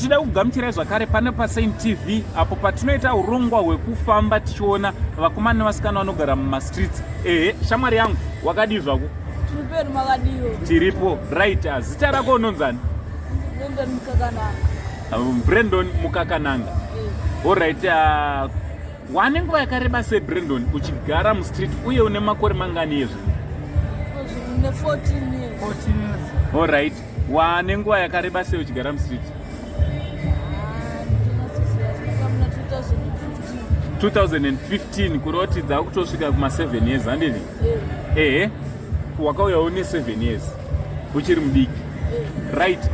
Tichida kugamuchirai zvakare pane paSaint TV apo patinoita urongwa hwekufamba tichiona vakomana nevasikana vanogara mumastreets. Ehe, shamwari yangu, wakadii zvako? Tiripo, makadiwo? Tiripo. Right, zita rako unonzani? Brandon Mukakananga. Brandon Mukakananga. Eh. Alright, wane nguva yakareba sei, Brandon, uchigara mustreet uye une makore mangani izvi? Ne 14 years. 14 years. Alright, wane nguva yakareba sei uchigara mustreet? Ah, ndinatsoziva, muna 2015. 2015, kureva kuti dzakutosvika kuma 7 years, handini? Eh. Ehe, wakauyawo ne7 years, uchiri mudiki. Eh. Right,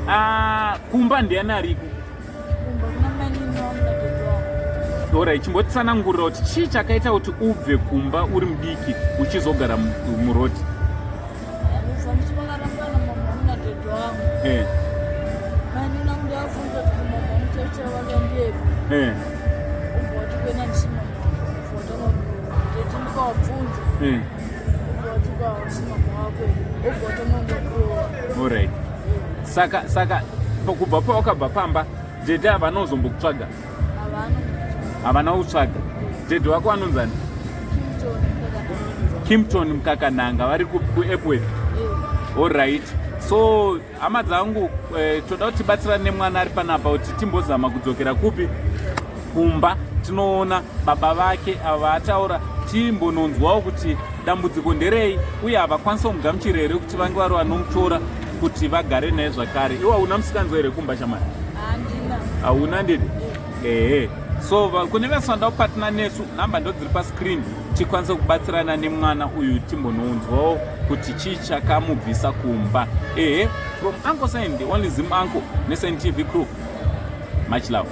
kumba ndiani ariko? Kumba kuna mainini wangu nadaddy wangu. Alright, chimbotsanangurira kuti chii chakaita kuti ubve kumba uri mudiki uchizogara muroad? Ndobva ndichivakarambana mama wangu nadaddy wangu. Mainini wangu ndavabvunza kuti mama wangu chaichaivo vakaendepi. Ubva wati kuenda ndisina mama, ubva watanga kurohwa. Tete ndikavabvunza. Ubva wati kwausi mama wako here? Ubva watanga kurohwa. Alright, saka kubva pawakabva pamba, daddy havana kuzombokutsvaga? Havana. Havana kutsvaga. Daddy wako anonzani? Kimpton Mukakananga. Kimpton Mukakananga, vari kuEpworth? Eh. Alright, so hama dzangu, toda kuti tibatsirane nemwana ari panapa kuti timbozama kudzokera kupi? Kumba, tinoona baba vake ava ataura, timbononzwawo kuti dambudziko nderei uye havakwanisa kumugamuchira here kuti vange vari vanomutora kuti vagare naye zvakare. Iwe hauna musikanzwa here kumba, shamwari? Handina. Hauna, ndidi? Ehe, so kune vese vanoda kupatina nesu, nhamba ndo dziri pascreen, tikwanise kubatsirana nemwana uyu, timbononzwawo kuti chii chakamubvisa kumba. Ehe, from Uncle Saint, the only Zim uncle, neSaint TV crew, much love.